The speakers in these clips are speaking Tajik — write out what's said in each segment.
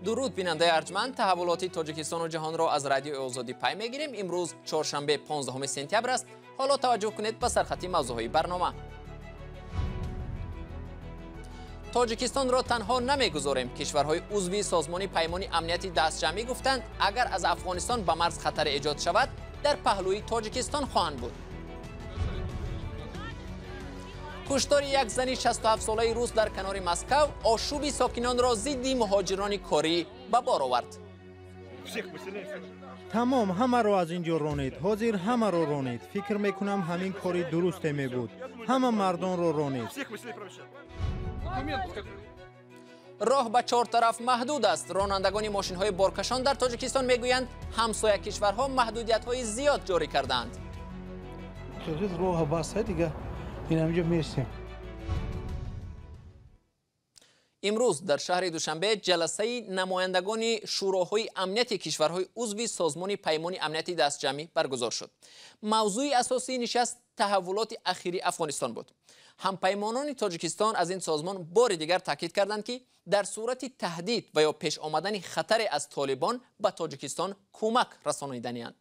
Дуруд, бинандаи арҷманд. Таҳаввулоти Тоҷикистону ҷаҳонро аз Радиои Озодӣ пай мегирем. Имрӯз чоршанбе, 15 сентябр аст. Ҳоло таваҷҷӯҳ кунед ба сархати мавзӯъҳои барнома. Тоҷикистонро танҳо намегузорем. Кишварҳои узви Созмони Паймони Амнияти Дастҷамъӣ гуфтанд, агар аз Афғонистон ба марз хатаре эҷод шавад, дар паҳлӯи Тоҷикистон хоҳанд буд. Куштори як зани 67-солаи рус дар канори Москав ошӯби сокинонро зидди муҳоҷирони корӣ ба бор овард. Тамом, ҳамаро аз ин ҷо ронед. Ҳозир ҳамаро ронед. Фикр мекунам, ҳамин кори дурусте мебуд. Ҳама мардонро ронед. Роҳ ба чор тараф маҳдуд аст. Ронандагони мошинҳои боркашон дар Тоҷикистон мегӯянд, ҳамсоя кишварҳо маҳдудиятҳои зиёд ҷорӣ кардаанд. Роҳ баста, дига инамҷо мерсем. Имрӯз дар шаҳри Душанбе ҷаласаи намояндагони шӯроҳои амнияти кишварҳои узви Созмони Паймони Амнияти Дастҷамъӣ баргузор шуд. Мавзӯи асосии нишаст таҳаввулоти ахири Афғонистон буд. Ҳампаймонони Тоҷикистон аз ин созмон бори дигар таъкид карданд, ки дар сурати таҳдид ва ё пеш омадани хатаре аз Толибон ба Тоҷикистон кӯмак расониданианд.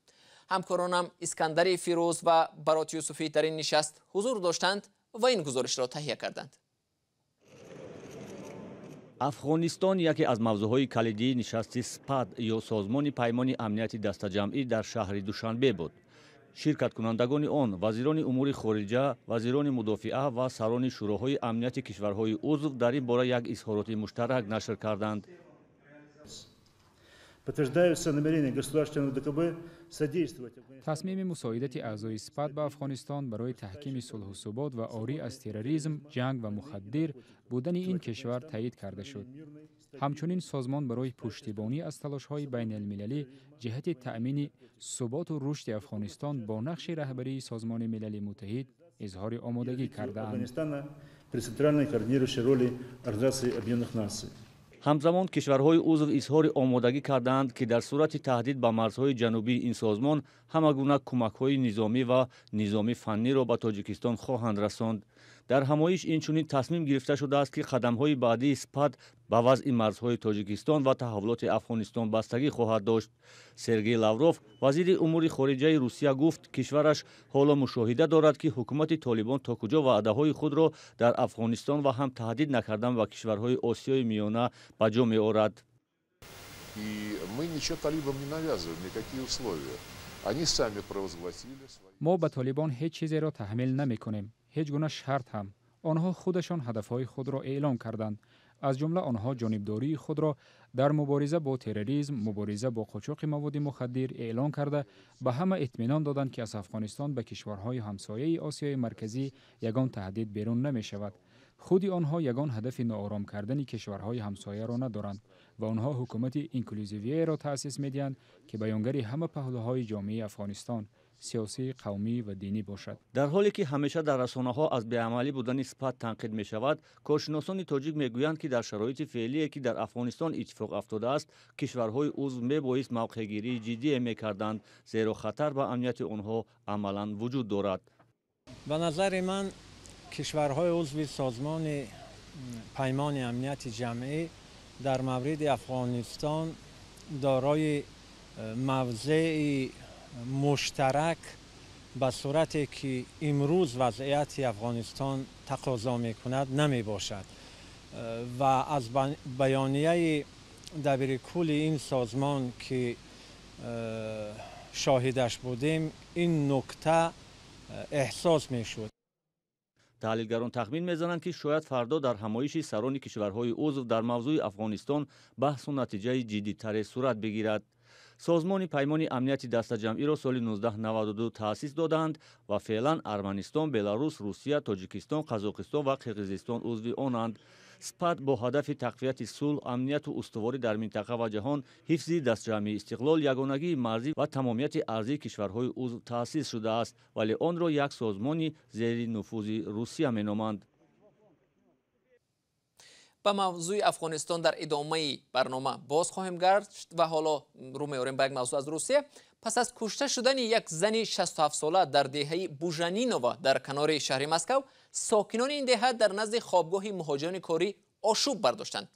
Ҳамкоронам Искандари Фирӯз ва Барот Юсуфӣ дар ин нишаст ҳузур доштанд ва ин гузоришро таҳия карданд. Афғонистон яке аз мавзӯъҳои калидии нишасти СПАД ё Созмони Паймони Амнияти Дастаҷамъӣ дар шаҳри Душанбе буд. Ширкаткунандагони он вазирони умури хориҷа, вазирони мудофиа ва сарони шӯроҳои амнияти кишварҳои узв дар ин бора як изҳороти муштарак нашр карданд. Подтверждаются намерения государственного ДКБ содействовать Тасмими мусоидати аъзои СПАД ба Афғонистон барои таҳкими сулҳу субот ва орӣ аз терроризм, ҷанг ва мухаддир будани ин кишвар таъид карда шуд. Ҳамчунин созмон барои пуштибонӣ аз талошҳои байналмилалӣ ҷиҳати таъмини суботу рушди Афғонистон бо нақши раҳбарии Созмони Милали Муттаҳид изҳори омодагӣ кардаанд. Афганистана при центральной координирующей роли Организации Объединенных Наций. Ҳамзамон кишварҳои узв изҳори омодагӣ кардаанд, ки дар сурати таҳдид ба марзҳои ҷанубии ин созмон ҳама гуна кӯмакҳои низомӣ ва низоми фанниро ба Тоҷикистон хоҳанд расонд. Дар ҳамоиш инчунин тасмим гирифта шудааст, ки қадамҳои баъдии СПАД ба вазъи марзҳои Тоҷикистон ва таҳаввулоти Афғонистон бастагӣ хоҳад дошт. Сергей Лавров, вазири умури хориҷаи Русия, гуфт, кишвараш ҳоло мушоҳида дорад, ки ҳукумати Толибон то куҷо ваъдаҳои худро дар Афғонистон ва ҳам таҳдид накардан ба кишварҳои Осиёи Миёна ба ҷо меорад. И мы ничего талибам не навязываем, никакие условия. Они сами провозгласили свои. Мо ба Толибон ҳеҷ чизеро таҳмил намекунем, ҳеҷ гуна шарт ҳам. Онҳо худашон ҳадафҳои худро эълон карданд. Аз ҷумла онҳо ҷонибдории худро дар мубориза бо терроризм, мубориза бо қочоқи маводи мухаддир эълон карда, ба ҳама итминон доданд, ки аз Афғонистон ба кишварҳои ҳамсояи Осиёи Марказӣ ягон таҳдид берун намешавад. Худи онҳо ягон ҳадафи ноором кардани кишварҳои ҳамсояро надоранд ва онҳо ҳукумати инклюзивиеро таъсис медиҳанд, ки баёнгари ҳама паҳлӯҳои ҷомеаи Афғонистон, сиёсӣ, қавмӣ ва динӣ бошад. Дар ҳоле ки ҳамеша дар расонаҳо аз беамалӣ будани СПАД танқид мешавад, коршиносони тоҷик мегӯянд, ки дар шароити феълие, ки дар Афғонистон иттифоқ афтодааст, кишварҳои узв мебоист мавқеъгирии ҷиддие мекарданд, зеро хатар ба амнияти онҳо амалан вуҷуд дорад. Ба назари ман, кишварҳои узви Созмони Паймони Амнияти Ҷамъӣ дар мавриди Афғонистон дорои мавзеи муштарак ба сурате, ки имрӯз вазъияти Афғонистон тақозо мекунад, намебошад ва аз баёнияи дабири кулли ин созмон, ки шоҳидаш будем, ин нукта эҳсос мешуд. Таҳлилгарон тахмин мезананд, ки шояд фардо дар ҳамоиши сарони кишварҳои узв дар мавзӯи Афғонистон баҳсу натиҷаи ҷиддитаре сурат бигирад. Созмони Паймони Амнияти Дастаҷамъиро соли 1992 таъсис додаанд ва феълан Арманистон, Беларус, Русия, Тоҷикистон, Қазоқистон ва Қирғизистон узви онанд. СПАД бо ҳадафи тақвияти сулҳ, амнияту устуворӣ дар минтақа ва ҷаҳон, ҳифзи дастҷамъии истиқлол, ягонагии марзӣ ва тамомияти арзии кишварҳои узв таъсис шудааст, вале онро як созмони зери нуфузи Русия меноманд. Ба мавзӯи Афғонистон дар идомаи барнома боз хоҳем гашт ва ҳоло рӯ меорем ба як мавзӯъ аз Русия. Пас аз кушта шудани як зани 67-сола дар деҳаи Бужанинова дар канори шаҳри Москав, сокинони ин деҳа дар назди хобгоҳи муҳоҷирони корӣ ошӯб бардоштанд.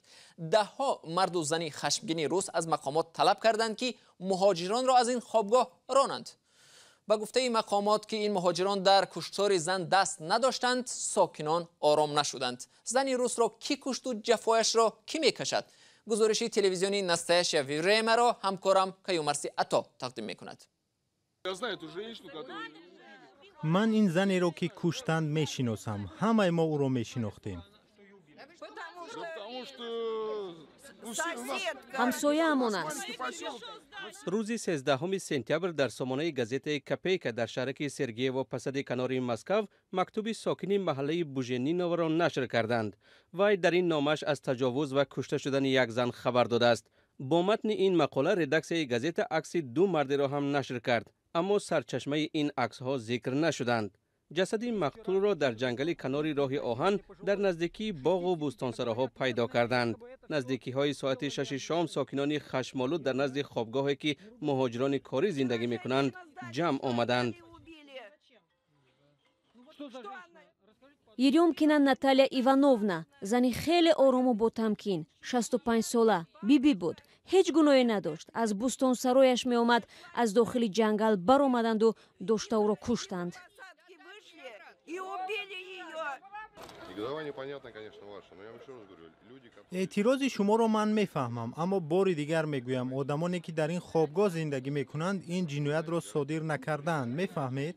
Даҳҳо марду зани хашмгини рус аз мақомот талаб карданд, ки муҳоҷиронро аз ин хобгоҳ ронанд. Ба гуфтаи мақомот, ки ин муҳоҷирон дар куштори зан даст надоштанд, сокинон ором нашуданд. Зани русро кӣ кушту ҷафояшро кӣ мекашад? Гузориши телевизиони «Настоящее время»-ро ҳамкорам Каюмарси Ато тақдим мекунад. Ман ин занеро, ки куштанд, мешиносам. Ҳамаи мо ӯро мешинохтем. Ҳамсояамон аст. Рӯзи 13 сентябр дар сомонаи газетаи «Копейка» дар шаҳраки Сергеево Посади канори Москав мактуби сокини маҳаллаи Бужениноваро нашр карданд. Вай дар ин номааш аз таҷовуз ва кушта шудани як зан хабар додааст. Бо матни ин мақола редаксияи газета акси ду мардеро ҳам нашр кард, аммо сарчашмаи ин аксҳо зикр нашуданд. Ҷасади мақтулро дар ҷангали канори роҳи оҳан дар наздикии боғу бӯстонсароҳо пайдо карданд. Наздикиҳои соати 6 шом сокинони хашмолуд дар назди хобгоҳе, ки муҳоҷирони корӣ зиндагӣ мекунанд, ҷамъ омаданд. Ерёмкина Наталья Ивановна, зани хеле орому ботамкин, 65 сола, бибӣ буд. Ҳеҷ гуноҳе надошт. Аз бӯстонсарояш меомад, аз дохили ҷангал баромаданду дошта ӯро куштанд. Эътирози шуморо ман мефаҳмам, аммо бори дигар мегӯям, одамоне, ки дар ин хобгоҳ зиндагӣ мекунанд, ин ҷиноятро содир накардаанд. Мефаҳмед?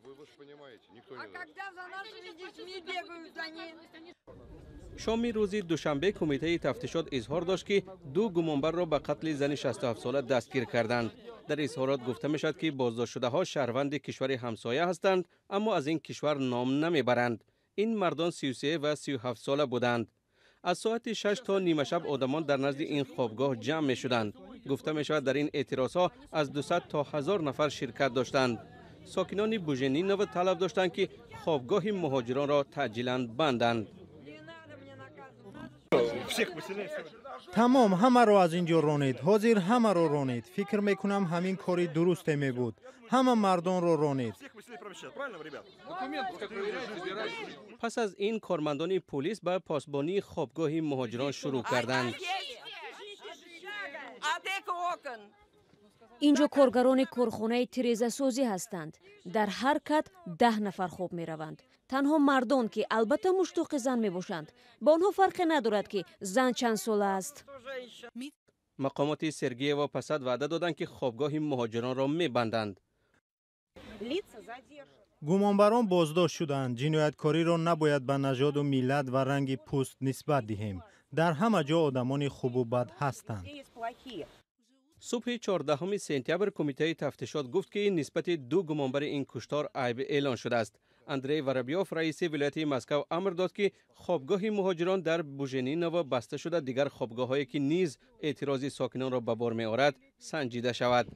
Шоми рӯзи душанбе кумитаи тафтишот изҳор дошт, ки ду гумонбарро ба қатли зани 67-сола дастгир карданд. Дар изҳорот гуфта мешавад, ки боздоштшудаҳо шаҳрванди кишвари ҳамсоя ҳастанд, аммо аз ин кишвар ном намебаранд. Ин мардон 33 ва 37 сола буданд. Аз соати 6 то нимашаб одамон дар назди ин хобгоҳ ҷамъ мешуданд. Гуфта мешавад, дар ин эътирозҳо аз 200 то 1000 нафар ширкат доштанд. Сокинони Бужениново талаб доштанд, ки хобгоҳи муҳоҷиронро таъҷилан банданд. Тамом, ҳамаро аз ин ҷо ронед. Ҳозир ҳамаро ронед. Фикр мекунам, ҳамин кори дурусте мебуд. Ҳама мардонро ронед. Пас аз ин кормандони пулис ба посбонии хобгоҳи муҳоҷирон шурӯъ карданд. Инҷо коргарони корхонаи тирезасозӣ ҳастанд. Дар ҳар кат 10 нафар хоб мераванд. Танҳо мардон, ки албатта муштоқи зан мебошанд. Ба онҳо фарқе надорад, ки зан чанд сола аст. Мақомоти Сергеево Посад ваъда доданд, ки хобгоҳи муҳоҷиронро мебанданд. Гумонбарон боздошт шуданд. Ҷинояткориро набояд ба нажоду миллат ва ранги пӯст нисбат диҳем. Дар ҳама ҷо одамони хубу бад ҳастанд. Субҳи 14 сентябр кумитаи тафтишот гуфт, ки нисбати ду гумонбари ин куштор айб эълон шудааст. Андрей Воробьев, раиси вилояти Москав, амр дод, ки хобгоҳи муҳоҷирон дар Бужениново баста шуда, дигар хобгоҳҳое, ки низ эътирози сокинонро ба бор меорад, санҷида шавад.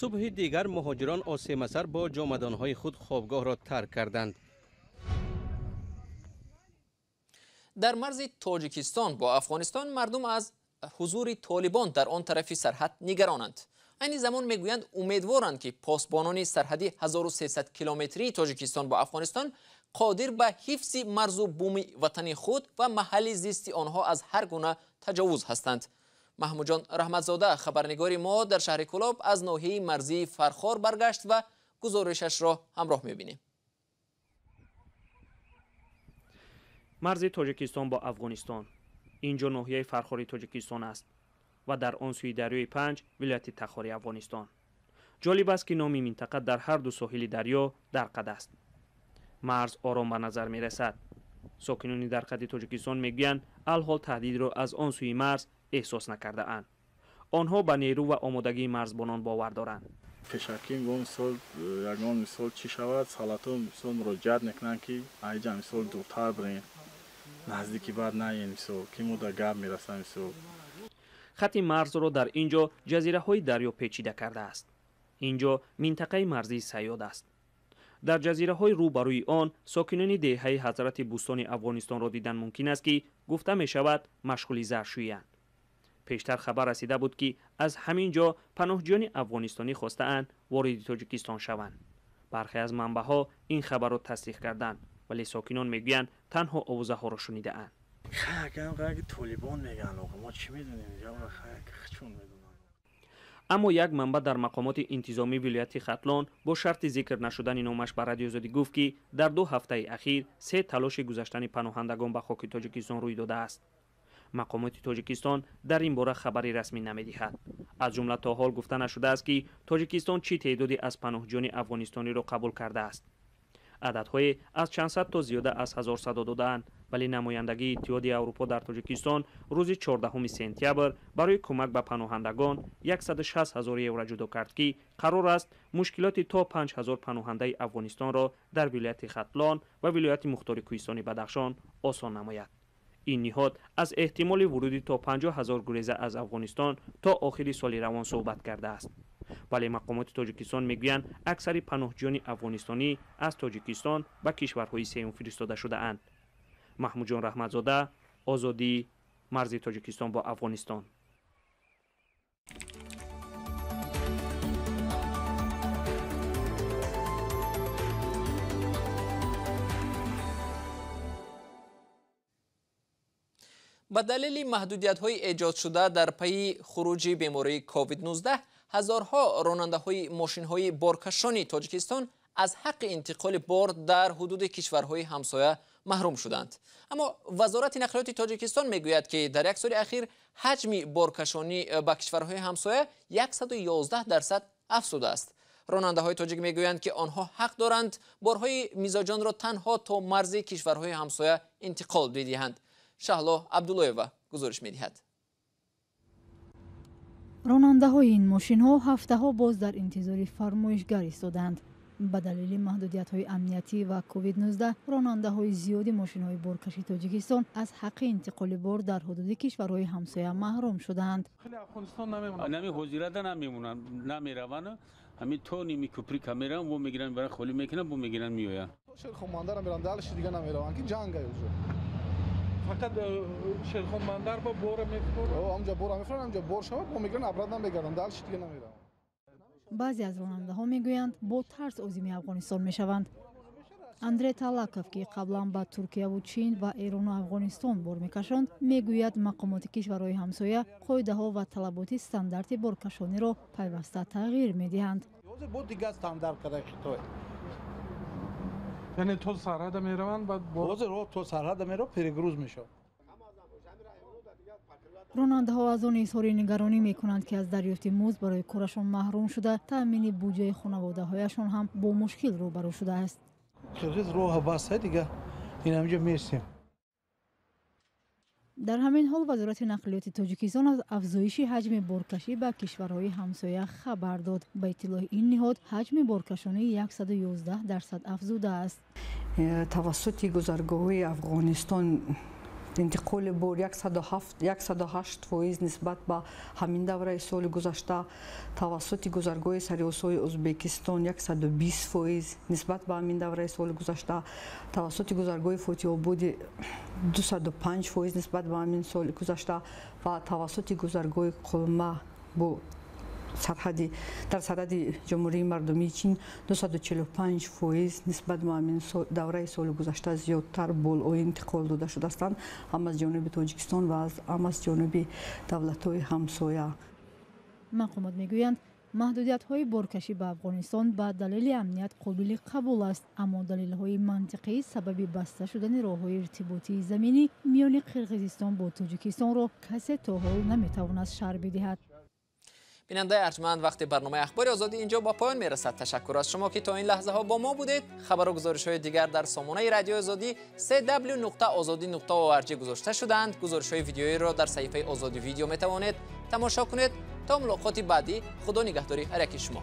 Субҳи дигар муҳоҷирон осемасар бо ҷомадонҳои худ хобгоҳро тарк карданд. Дар марзи Тоҷикистон бо Афғонистон мардум аз ҳузури толибон дар он тарафи сарҳад нигаронанд. Айни замон мегӯянд, умедворанд, ки посбонони сарҳади 1300 километрии Тоҷикистон бо Афғонистон қодир ба ҳифзи марзу буми ватани худ ва маҳалли зисти онҳо аз ҳар гуна таҷовуз ҳастанд. Маҳмудҷон Раҳматзода, хабарнигори мо дар шаҳри Кӯлоб, аз ноҳияи марзии Фархор баргашт ва гузоришашро ҳамроҳ мебинем. Марзи Тоҷикистон бо Афғонистон. Инҷо ноҳияи Фархори Тоҷикистон аст ва дар он сӯи дарёи Панҷ вилояти Тахори Афғонистон. Ҷолиб аст, ки номи минтақа дар ҳар ду соҳили дарё Дарқад аст. Марз ором ба назар мерасад. Сокинони Дарқади Тоҷикистон мегӯянд, алҳол таҳдидро аз он сӯи марз эҳсос накардаанд. Онҳо ба нерӯ ва омодагии марзбонон бовар доранд. Пешакӣ мисол ягон мисол чӣ шавад, салато мисол муроҷиат мекунанд, ки айҷа мисол дуртар бирен, наздики баъд наен, мисол ки мо дар гап мерасам мисол. Хати марзро дар ин ҷо ҷазираҳои дарё печида кардааст. Ин ҷо минтақаи марзии Сайёд аст. Дар ҷазираҳои рӯ ба рӯи он сокинони деҳаи Ҳазрати Бӯстони Афғонистонро дидан мумкин аст, ки гуфта мешавад машғули заршӯянд. Пештар хабар расида буд, ки аз ҳамин ҷо паноҳҷӯёни афғонистонӣ хостаанд вориди Тоҷикистон шаванд. Бархе аз манбаъҳо ин хабарро тасдиқ карданд, вале сокинон мегӯянд, танҳо овозаҳоро шунидаанд. Толибон мегӯянд, мо чӣ медонем? Чун медонам. Аммо як манбаъ дар мақомоти интизомии вилояти Хатлон бо шарти зикр нашудани номаш ба Радиои Озодӣ гуфт, ки дар 2 ҳафтаи ахир 3 талоши гузаштани паноҳандагон ба хоки Тоҷикистон рӯй додааст. Мақомоти Тоҷикистон дар ин бора хабари расмӣ намедиҳад. Аз ҷумла то ҳол гуфта нашудааст, ки Тоҷикистон чӣ теъдоде аз паноҳҷӯёни афғонистониро қабул кардааст. Ададҳое аз чанд сад то зиёда аз 1000 садо додаанд, вале намояндагии Иттиҳоди Аврупо дар Тоҷикистон рӯзи 14 сентябр барои кӯмак ба паноҳандагон 160 000 евро ҷудо кард, ки қарор аст мушкилоти то 5000 паноҳандаи Афғонистонро дар вилояти Хатлон ва вилояти Мухтори Кӯҳистони Бадахшон осон намояд. Ин ниҳод аз эҳтимоли вуруди то 50 000 гуреза аз Афғонистон то охири соли равон суҳбат кардааст. Вале мақомоти Тоҷикистон мегӯянд, аксари паноҳҷӯёни афғонистонӣ аз Тоҷикистон ба кишварҳои сеюм фиристода шудаанд. Маҳмудҷон Раҳматзода, Озодӣ, марзи Тоҷикистон бо Афғонистон. Ба далели маҳдудиятҳои эҷодшуда дар пайи хуруҷи бемории COVID-19 ҳазорҳо ронандаҳои мошинҳои боркашони Тоҷикистон аз ҳаққи интиқоли бор дар ҳудуди кишварҳои ҳамсоя маҳрум шуданд. Аммо Вазорати нақлиёти Тоҷикистон мегӯяд, ки дар як соли ахир ҳаҷми боркашонӣ ба кишварҳои ҳамсоя 111% афзудааст. Ронандаҳои тоҷик мегӯянд, ки онҳо ҳақ доранд борҳои мизоҷонро танҳо то марзи кишварҳои ҳамсоя интиқол бидиҳанд. Шаҳло Абдуллоева гузориш медиҳад. Ронандаҳои ин мошинҳо ҳафтаҳо боз дар интизори фармоишгар истодаанд. Ба далели маҳдудиятҳои амниятӣ ва COVID-19 ронандаҳои зиёди мошинҳои боркаши Тоҷикистон аз ҳаққи интиқоли бор дар ҳудуди кишварҳои ҳамсоя маҳрум шудаанд. Нами ҳозирада намемонанд, намераванд. Ҳамин то ними куприка мераванд, бо мегиранд, барои холӣ мекунанд, бо мегиранд, меоянд. Шерхонбандар мераванд, далши дига намераванд, ки ҷанг ай уже. Фақат Шерхонбандар бо бора мефуранд. Ҳамҷа бора мефуранд, ҳамҷа бор шавад, бо мегиранд, обратно мегарданд, далши дига намераванд. Баъзе аз ронандаҳо мегӯянд, бо тарс озими Афғонистон мешаванд. Андрей Талаков, ки қаблан ба Туркияву Чин ва Эрону Афғонистон бор мекашонд, мегӯяд мақомоти кишварҳои ҳамсоя қоидаҳо ва талаботи стандарти боркашониро пайваста тағйир медиҳанд. Бо дигар стандарт карда Хитой. Яъне то сарҳада мераванд, баъд ҳозир то сарҳада мераванд, перегруз мешавад. Ронандаҳо аз он изҳори нигаронӣ мекунанд, ки аз дарёфти музд барои корашон маҳрум шуда, таъмини буҷаи хонаводаҳояшон ҳам бо мушкил рӯбарӯ шудааст. Қирғиз роҳа баста дига, ин ҳамҷа мерсем. Дар ҳамин ҳол Вазорати нақлиёти Тоҷикистон аз афзоиши ҳаҷми боркашӣ ба кишварҳои ҳамсоя хабар дод. Ба иттилои ин ниҳод ҳаҷми боркашонӣ 111% афзудааст. Тавассути гузаргоҳҳои Афғонистон интиқоли бор 108% нисбат ба ҳамин давраи соли гузашта, тавассути гузаргоҳи Сариосои Ӯзбекистон 120% нисбат ба ҳамин давраи соли гузашта, тавассути гузаргоҳи Фотиҳободи 205% нисбат ба ҳамин соли гузашта ва тавассути гузаргоҳи Қулма бо дар сарҳади Ҷумҳурии Мардумии Чин 245% нисбат ба ҳамин давраи соли гузашта зиёдтар болои интиқол дода шудаастанд, ҳам аз ҷониби Тоҷикистон ва ҳам аз ҷониби давлатҳои ҳамсоя. Мақомот мегӯянд, маҳдудиятҳои боркашӣ ба Афғонистон ба далели амният қобили қабул аст, аммо далелҳои мантиқӣ сабаби баста шудани роҳҳои иртиботии заминӣ миёни Қирғизистон бо Тоҷикистонро касе то ҳол наметавонад шарҳ бидиҳад. Бинандаи арҷманд, вақти барномаи Ахбори Озодӣ инҷо ба поён мерасад. Ташаккур аз шумо, ки то ин лаҳзаҳо бо мо будед. Хабару гузоришҳои дигар дар сомонаи Радиои Озодӣ cw.ozodi.org гузошта шудаанд. Гузоришҳои видеоиро дар саҳифаи Озодӣ видео метавонед тамошо кунед. То мулоқоти баъдӣ, Худо нигаҳдори ҳар яки шумо.